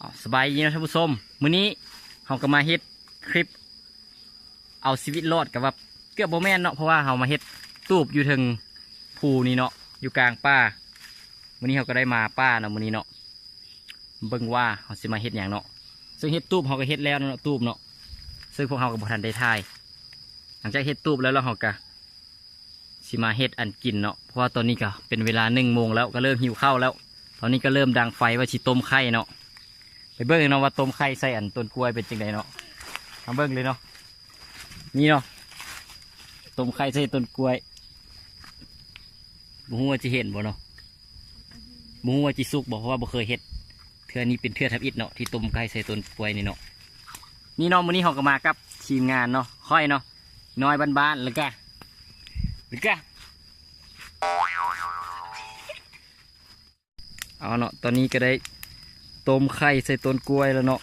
ອ້າວ ສະບາຍດີເນາະທ່ານຜູ້ຊົມ, ມື້ນີ້ເຮົາກໍມາເຮັດຄລິບເອົາຊີວິດລອດ ກໍວ່າເກືອບບໍ່ແມ່ນເນາະ ເພາະວ່າເຮົາມາເຮັດຕູບຢູ່ເທິງພູນີ້ເນາະ ຢູ່ກາງປ່າ. ມື້ນີ້ເຮົາກໍໄດ້ມາປ່າເນາະ ມື້ນີ້ເນາະ ເບິ່ງວ່າເຮົາຊິມາເຮັດຫຍັງເນາະ. ເຊິ່ງເຮັດຕູບເຮົາກໍເຮັດແລ້ວເນາະ ຕູບເນາະ, ເຊິ່ງພວກເຮົາກໍບໍ່ທັນໄດ້ຖ່າຍ. ຫຼັງຈາກເຮັດຕູບແລ້ວ ແລ້ວເຮົາກໍ ຊິມາເຮັດອັນກິນເນາະ ເພາະວ່າຕອນນີ້ກໍເປັນເວລາໜຶ່ງໂມງແລ້ວ ກໍເລີ່ມຫິວເຂົ້າແລ້ວ. ຕອນນີ້ກໍເລີ່ມດັງໄຟວ່າຊິຕົ້ມໄຂ່ເນາະ. ໄປເບິ່ງເນາະວ່າຕົ້ມໄຂ່ໃສ່ອັນຕົ້ນກ້ວຍເປັນຈັ່ງໃດເນາະ. ມາເບິ່ງເລີຍເນາະ. ນີ້ເນາະ ຕົ້ມໄຂ່ໃສ່ຕົ້ນກ້ວຍ. ບໍ່ຮູ້ວ່າຊິເຫັນບໍ່ເນາະ, ບໍ່ຮູ້ວ່າຊິສຸກບໍ່ ເພາະວ່າບໍ່ເຄີຍເຮັດ. ເທື່ອນີ້ເປັນເທື່ອທຳອິດເນາະ ທີ່ຕົ້ມໄຂ່ໃສ່ຕົ້ນກ້ວຍນີ້ເນາະ. ນີ້ເນາະ ມື້ນີ້ເຮົາກໍມາກັບທີມງານເນາະ ຂ້ອຍເນາະ ນ້ອຍບ້ານໆ ແລ້ວກະ ແລ້ວກະ ເອົາເນາະ ຕອນນີ້ກໍໄດ້ຕົ້ມໄຂ່ໃສ່ຕົ້ນກ້ວຍແລ້ວເນາະ.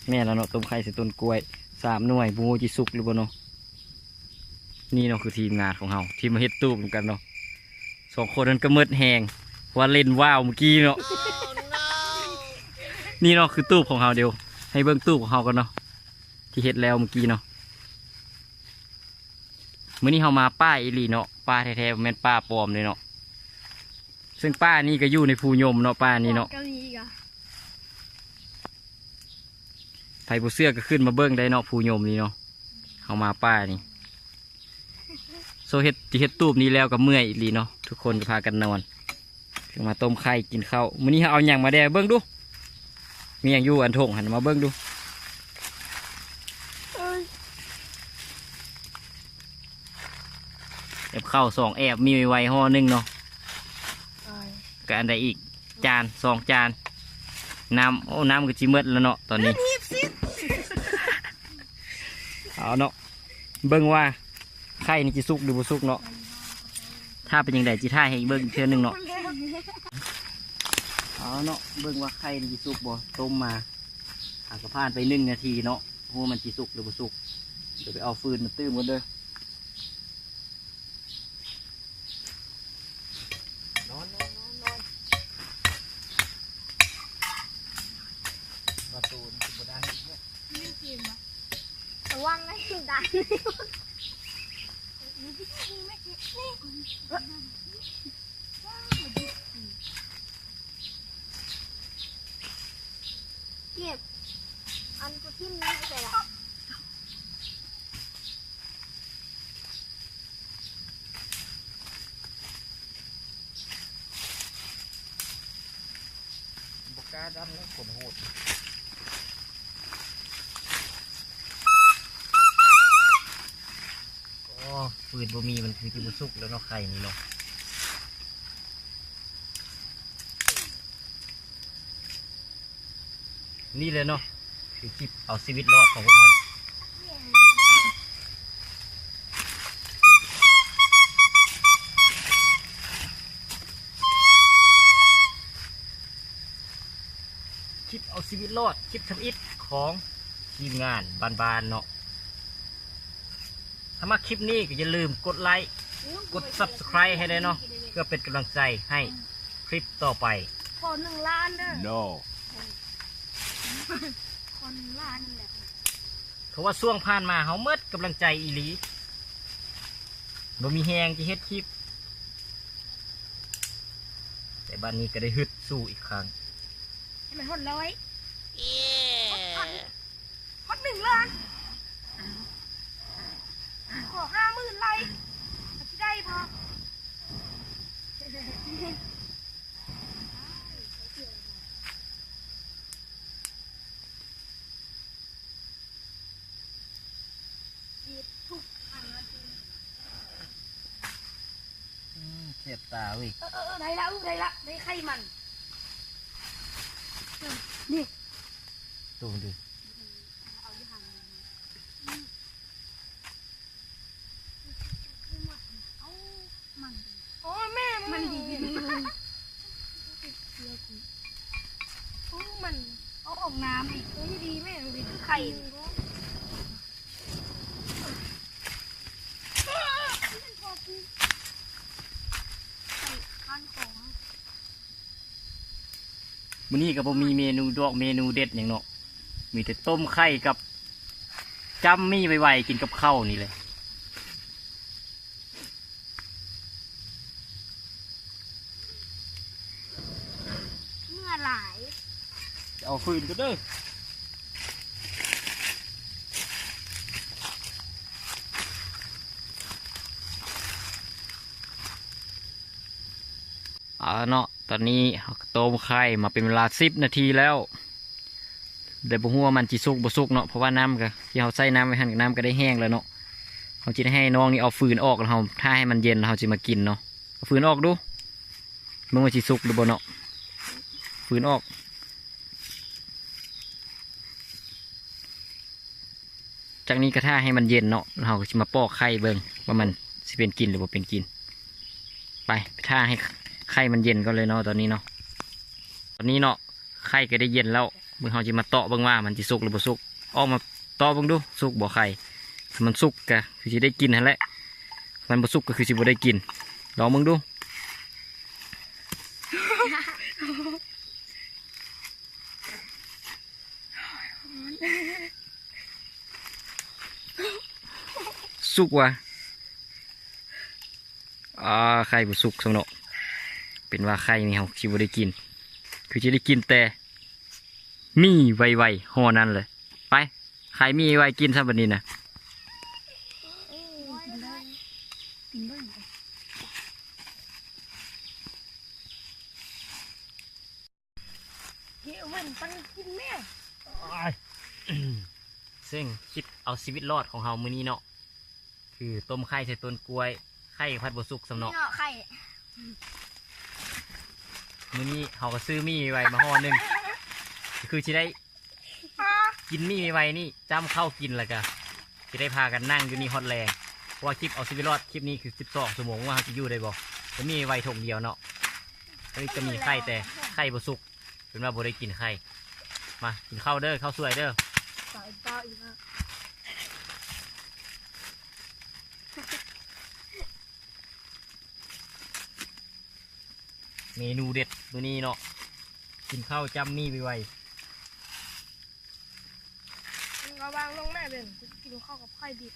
ແມ່ນແລ້ວເນາະ ຕົ້ມໄຂ່ໃສ່ຕົ້ນກ້ວຍສາມໜ່ວຍ ບໍ່ຮູ້ຊິສຸກຫຼືບໍ່ເນາະ. ນີ້ເນາະ ຄືທີມງານຂອງເຮົາທີ່ມາເຮັດຕູບນຳກັນເນາະ. ສອງຄົນນັ້ນກໍໝົດແຮງ ເພາະວ່າຫຼິ້ນວ້າວມື້ກີ້ເນາະ. ນີ້ເນາະ ຄືຕູບຂອງເຮົາ. ດຽວໃຫ້ເບິ່ງຕູບຂອງເຮົາກ່ອນເນາະ ທີ່ເຮັດແລ້ວມື້ກີ້ເນາະ. ມື້ນີ້ເຮົາມາປ່າອີ່ຫຼີເນາະ, ປ່າແທ້ໆ ບໍ່ແມ່ນປ່າປອມເດ້ເນາະ. ເຊິ່ງປ່ານີ້ກໍຢູ່ໃນພູຍົມເນາະ ປ່ານີ້ເນາະ. ກໍມີອີກອະ ໃຜບໍ່ເຊື່ອກໍຂຶ້ນມາເບິ່ງໄດ້ເນາະ ພູຍົມນີ້ເນາະ. ເຮົາມາປ່ານີ້ ໂຊເຮັດ ຊິເຮັດຕູບນີ້ແລ້ວກໍເມື່ອຍອີ່ຫຼີເນາະ, ທຸກຄົນກໍພາກັນນອນ ເຊິ່ງມາຕົ້ມໄຂ່ກິນເຂົ້າ. ມື້ນີ້ເຮົາເອົາຫຍັງມາແດ່ ເບິ່ງດູ ມີຫຍັງຢູ່ອັນຖົງຫັ້ນ ມາເບິ່ງດູ. ແອບເຂົ້າສອງແອບ ມີໄວໆຫໍ່ໜຶ່ງເນາະ. ກໍອັນໃດອີກ ຈານ ສອງຈານ ນ້ຳ. ໂອ້ ນ້ຳກໍຊິໝົດແລ້ວເນາະຕອນນີ້. ເອົາເນາະ ເບິ່ງວ່າໄຂ່ນີ້ຊິສຸກຫຼືບໍ່ສຸກເນາະ. ຖ້າເປັນຈັ່ງໃດຊິຖ່າຍໃຫ້ເບິ່ງອີກເທື່ອໜຶ່ງເນາະ. ເອົາເນາະ ເບິ່ງວ່າໄຂ່ນີ້ຊິສຸກບໍ່. ຕົ້ມມາ ຫາກະຜ່ານໄປໜຶ່ງນາທີເນາະ. ຮູ້ວ່າມັນຊິສຸກຫຼືບໍ່ສຸກ. ດຽວໄປເອົາຟືນມາຕື່ມກ່ອນເດີ. ນອນ ນອນ ນອນ ນອນ. ວ່າໂຕນີ້ຊິບໍ່ໄດ້ເນາະ. ນີ້ກິນບໍ່? ລະວັງນະ ດັນ. ນີ້ ນີ້ ນີ້ ນີ້. ເກັບ ອັນກູຖິ້ມນີ້ໄປໃສລະ? ບໍ່ກ້າດັນແລ້ວ ຄົນໂຫດ. ອໍ ຟືນບໍ່ມີ ມັນຄືຊິບໍ່ສຸກແລ້ວເນາະ ໄຂ່ນີ້ເນາະ. ນີ້ແຫຼະເນາະ ຄືຄລິບເອົາຊີວິດລອດຂອງພວກເຮົາ. ຄລິບເອົາຊີວິດລອດ ຄລິບທຳອິດຂອງທີມງານບ້ານໆເນາະ. ຖ້າມັກຄລິບນີ້ກໍຢ່າລືມກົດໄລ ກົດ Subscribe ໃຫ້ແດ່ເນາະ ເພື່ອເປັນກຳລັງໃຈໃຫ້ຄລິບຕໍ່ໄປ. ຂໍໜຶ່ງລ້ານເດີ. ຂໍໜຶ່ງລ້ານນັ້ນແຫຼະ. ເພາະວ່າຊ່ວງຜ່ານມາເຮົາໝົດກຳລັງໃຈອີ່ຫຼີ ບໍ່ມີແຮງຈະເຮັດຄລິບ, ແຕ່ບັດນີ້ກໍໄດ້ຮຶດສູ້ອີກຄັ້ງ. ໃຫ້ມັນຮອດຮ້ອຍ ຮອດພັນ ຮອດໜຶ່ງລ້ານ. ຂໍຫ້າໝື່ນໄລ ມັນຊິໄດ້ບໍ່? ອືມ ແສບຕາເວີຍ. ເອີ ເອີ ເອີ ໄດ້ລະ ໄດ້ລະ ໄດ້ໄຂ່ມັນ. ນີ້ ຕູມດິ. ເອົາຢູ່ຫັ້ນ. ໂອ້ ແມ່ ມັນດີ. ໂອ້ ມັນເອົາອອກນ້ຳອີກ. ໂອ້ ດີແມ່ ມັນໄຂ່. ມັນພໍກູ ໄຂ່ຄັນຂອງ. ມື້ນີ້ກໍບໍ່ມີເມນູດອກເມນູເດັດຫຍັງເນາະ ມີແຕ່ຕົ້ມໄຂ່ກັບຈ້ຳໝີ່ໄວໆ ກິນກັບເຂົ້ານີ້ແຫຼະ. ເມື່ອຫຼາຍ ເອົາຟືນກ່ອນເດີ. ເອົາເນາະ ຕອນນີ້ເຮົາກໍຕົ້ມໄຂ່ມາເປັນເວລາສິບນາທີແລ້ວ ແຕ່ບໍ່ຮູ້ວ່າມັນຊິສຸກບໍ່ສຸກເນາະ ເພາະວ່ານ້ຳກໍ ທີ່ເຮົາໃສ່ນ້ຳໄວ້ຫັ້ນ ນ້ຳກໍໄດ້ແຫ້ງແລ້ວເນາະ. ເຮົາຊິໄດ້ໃຫ້ນ້ອງນີ້ເອົາຟືນອອກ ແລ້ວເຮົາຖ້າໃຫ້ມັນເຢັນ ແລ້ວເຮົາຊິມາກິນເນາະ. ເອົາຟືນອອກດູ ເບິ່ງວ່າຊິສຸກຫຼືບໍ່ເນາະ ຟືນອອກ. ຈາກນີ້ກໍຖ້າໃຫ້ມັນເຢັນເນາະ ເຮົາກໍຊິມາປອກໄຂ່ເບິ່ງວ່າມັນຊິເປັນກິນຫຼືບໍ່ເປັນກິນ. ໄປ ໄປຖ້າໃຫ້ໄຂ່ມັນເຢັນກ່ອນເລີຍເນາະ ຕອນນີ້ເນາະ ຕອນນີ້ເນາະ ໄຂ່ກໍໄດ້ເຢັນແລ້ວ. ເບິ່ງ ເຮົາຊິມາເຕາະເບິ່ງວ່າມັນຊິສຸກຫຼືບໍ່ສຸກ. ອອກມາເຕາະເບິ່ງດູ ສຸກບໍ່ໄຂ່? ຄັນມັນສຸກກໍຄືຊິໄດ້ກິນຫັ້ນແຫຼະ ຄັນບໍ່ສຸກກໍຄືຊິບໍ່ໄດ້ກິນ. ລອງເບິ່ງດູ. ສຸກຫວາ? ອ່າ ໄຂ່ບໍ່ສຸກຊ້ຳເນາະ. ເປັນວ່າໄຂ່ນີ້ເຮົາຊິບໍ່ໄດ້ກິນ ຄືຊິໄດ້ກິນແຕ່ໝີ່ໄວໆ ຫໍ່ນັ້ນເລີຍ. ໄປ ໄຂ່ໝີ່ໄວໆ ກິນຊະບັດນີ້ນະ. ເຮີ້ຍ ເວັນຕັ້ງກິນແມ່. ໂອ້ຍ ເສັງ ຄລິບເອົາຊີວິດລອດຂອງເຮົາມື້ນີ້ເນາະ ຄືຕົ້ມໄຂ່ໃສ່ຕົ້ນກ້ວຍ ໄຂ່ພັດບໍ່ສຸກຊ້ຳເນາະ ເນາະໄຂ່. ມື້ນີ້ເຮົາກໍຊື້ໝີ່ໄວມາຫໍ່ໜຶ່ງ ກໍຄືຊິໄດ້ ກິນໝີ່ໄວໆນີ້ ຈ້ຳເຂົ້າກິນ ແລ້ວກະຊິໄດ້ພາກັນນັ່ງຢູ່ນີ້ຮອດແລງ ເພາະວ່າຄລິບເອົາຊີວິດລອດ ຄລິບນີ້ຄືສິບສອງຊົ່ວໂມງ ວ່າເຮົາຊິຢູ່ໄດ້ບໍ່ ແຕ່ໝີ່ໄວຖົງດຽວເນາະ. ອັນນີ້ກໍມີໄຂ່ ແຕ່ໄຂ່ບໍ່ສຸກ ເປັນວ່າບໍ່ໄດ້ກິນໄຂ່. ມາກິນເຂົ້າເດີ ເຂົ້າສວຍເດີ. ເມນູເດັດມື້ນີ້ເນາະ ກິນເຂົ້າຈ້ຳໝີ່ໄວໆ. ມຶງເອົາວາງລົງແມ່ເບັງ ກູກິນເຂົ້າກັບໄຂ່ດິບ.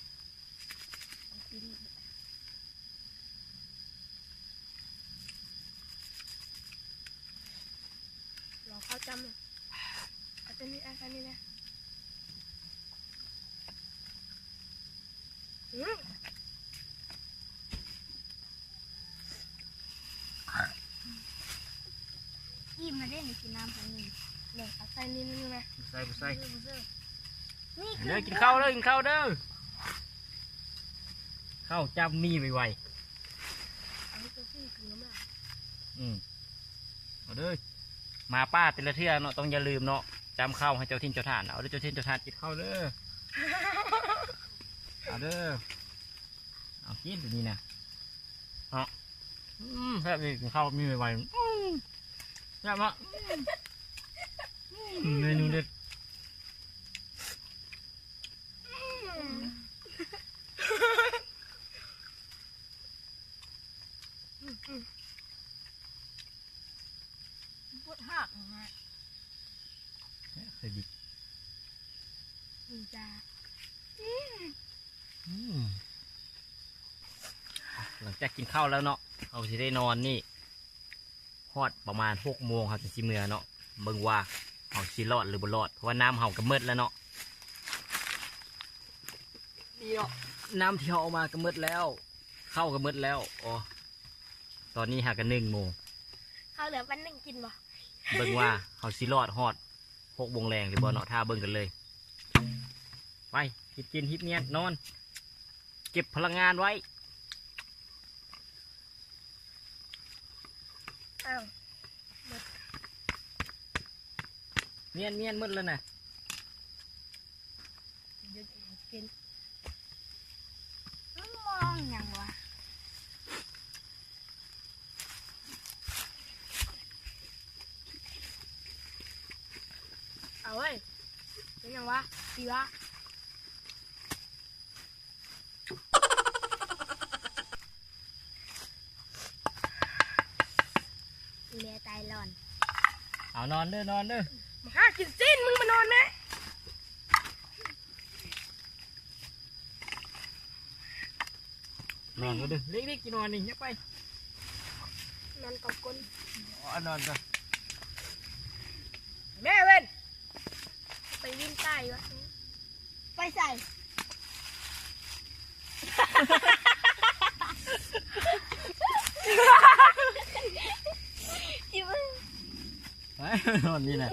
ລອງເຂົ້າຈ້ຳ ເອົາຕົວນີ້ ເອົາຕົວນີ້ນະ. ອືມ ອີ່ມແລ້ວເດ້ ນີ້ກິນນ້ຳຂອງນີ້. ເອົາໃສ່ນິດໜຶ່ງນະ. ບໍ່ໃສ່ ບໍ່ໃສ່ ນີ້ ເດີ ກິນເຂົ້າເດີ ກິນເຂົ້າເດີ. ເຂົ້າຈ້ຳໝີ່ໄວໆ. ອືມ ເອົາເດີ ມາປ່າແຕ່ລະເທື່ອເນາະ ຕ້ອງຢ່າລືມເນາະ ຈ້ຳເຂົ້າໃຫ້ເຈົ້າຖິ່ນເຈົ້າຖານ. ເອົາເດີ ເຈົ້າຖິ່ນເຈົ້າຖານ ກິນເຂົ້າເດີ. ເອົາເດີ ເອົາກິນຕົວນີ້ນະເນາະ. ອືມ ແຊບດີ ກິນເຂົ້າມີໄວໆ. ອືມ ແຊບເນາະ. ອືມ ເມນູເດັດ. ອືມ ອືມ ບົດຮາກນະ ເຄີຍດິບ. ອືມ ຈ້າ ອືມ ອືມ. ຫຼັງຈາກກິນເຂົ້າແລ້ວເນາະ ເຮົາຊິໄດ້ນອນນີ້ ຮອດປະມານຫົກໂມງ ເຮົາຈຶ່ງຊິເມືອເນາະ ເບິ່ງວ່າເຮົາຊິລອດຫຼືບໍ່ລອດ ເພາະວ່ານ້ຳເຮົາກໍໝົດແລ້ວເນາະ. ນີ້ເນາະ ນ້ຳທີ່ເຮົາເອົາມາກໍໝົດແລ້ວ ເຂົ້າກໍໝົດແລ້ວ. ອໍ ຕອນນີ້ຫາກະໜຶ່ງໂມງ ເຂົ້າເຫຼືອປັນໜຶ່ງກິນບໍ່? ເບິ່ງວ່າເຮົາຊິລອດຮອດຫົກໂມງແລງຫຼືບໍ່ເນາະ ຖ້າເບິ່ງກັນເລີຍ. ໄປ ຮີບກິນຮີບນອນ ເກັບພະລັງງານໄວ້. ອ້າວ ໝົດ ມຽນໆ ໝົດແລ້ວນະ. ກິນ ມັນມອງຫຍັງວະ? ເອົາເວີຍ ເປັນຫຍັງວະ? ຕີວະ? ອີແມ່ຕາຍຫຼອນ. ເອົານອນເດີ ນອນເດີ ມາຫາກິນຊີ້ນ ມຶງມານອນແມ້. ນອນເດີ ເລັກໆ ຊິນອນນີ້ ຢ່າໄປ ນອນກັບກົ້ນ ເອົານອນກ່ອນ ແມ່ເວັນ ໄປວິນຕາຍວະ ໄປໃສ? ໄປນອນນີ້ນະ.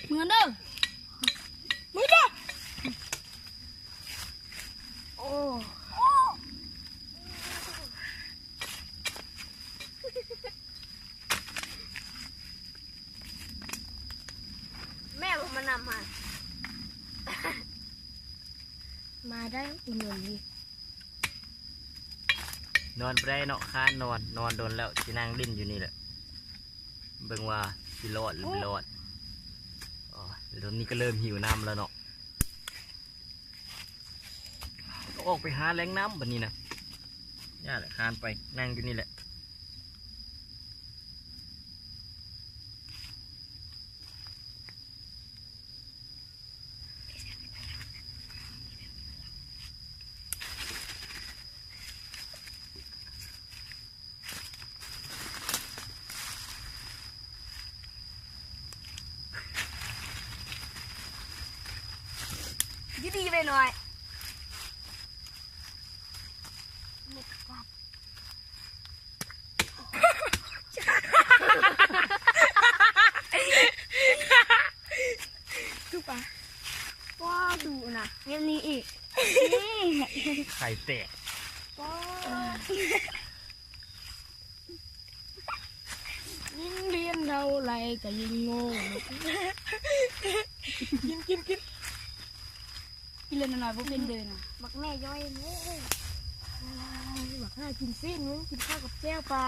ເມືອເດີ ເມືອເດີ ໂອ້ ແມ່ບໍ່ມານຳຫາ ມາໄດ້ ອຸດໜູນດີ. ນອນບໍ່ໄດ້ເນາະ ຄ້ານນອນ ນອນດົນແລ້ວ ຊິນັ່ງຫຼິ້ນຢູ່ນີ້ແຫຼະ ເບິ່ງວ່າຊິລອດຫຼືບໍ່ລອດ. ໂອ້ ໂອ້ ດຽວນີ້ກໍເລີ່ມຫິວນ້ຳແລ້ວເນາະ ກໍອອກໄປຫາແຫຼ່ງນ້ຳບັດນີ້ນະ. ຢ່າແຫຼະ ຄ້ານໄປ ນັ່ງຢູ່ນີ້ແຫຼະ. ຢູ່ດີໄປໜ້ອຍ ຄືປາ ວ້າ ດຸນະ ແບບນີ້ອີກ ໄຂ່ແຕກ ວ້າ ຍິ່ງລຽນເທົ່າໃດກໍຍິ່ງໂງ່ ກິນ ກິນ ກິນ ກິນເລີຍນ້ອຍໆ ບໍ່ເປັນເດີນະ ບັກແມ່ຍ່ອຍເລີຍ ບັກຫາກິນຊີ້ນ ກິນເຂົ້າກັບແຈ່ວປາ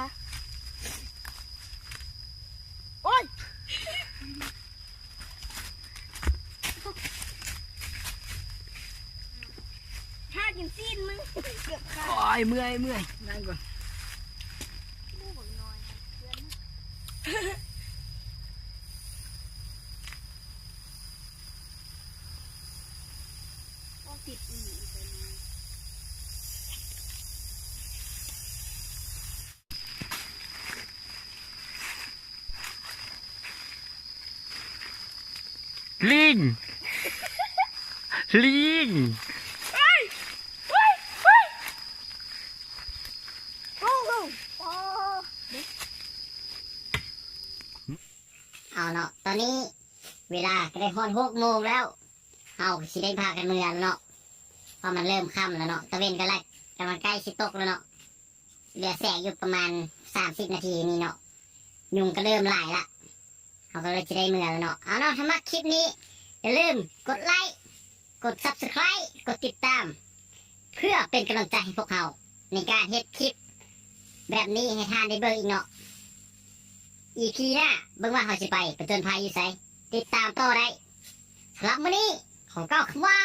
ໂອ້ຍ ຫາກິນຊີ້ນ ມຶງ ເກືອບຂາດ ໂອ້ຍ ເມື່ອຍ ເມື່ອຍ ນັ່ງກ່ອນ ລີງ ລີງ ເອົາເນາະ ຕອນນີ້ເວລາກໍໄດ້ຮອດຫົກໂມງແລ້ວ ເຮົາກໍຊິໄດ້ພາກັນເມືອແລ້ວເນາະ ເພາະມັນເລີ່ມຄ່ຳແລ້ວເນາະ ຕາເວັນກໍໄລ່ ກຳລັງໃກ້ຊິຕົກແລ້ວເນາະ ເຫຼືອແສງຢູ່ປະມານສາມສິບນາທີນີ້ເນາະ ຍຸງກໍເລີ່ມຫຼາຍລະ ເຮົາກໍເລີຍຊິໄດ້ເມືອແລ້ວເນາະ. ເອົາເນາະ ຖ້າມັກຄລິບນີ້ ຢ່າລືມກົດໄລ້ ກົດ Subscribe ກົດຕິດຕາມ ເພື່ອເປັນກຳລັງໃຈໃຫ້ພວກເຮົາ ໃນການເຮັດຄລິບແບບນີ້ໃຫ້ທ່ານໄດ້ເບິ່ງອີກເນາະ. ອີພີໜ້າເບິ່ງວ່າເຮົາຊິໄປປະຈົນໄພຢູ່ໃສ ຕິດຕາມຕໍ່ໄດ້. ສຳລັບມື້ນີ້ ຂໍກ່າວຄຳວ່າ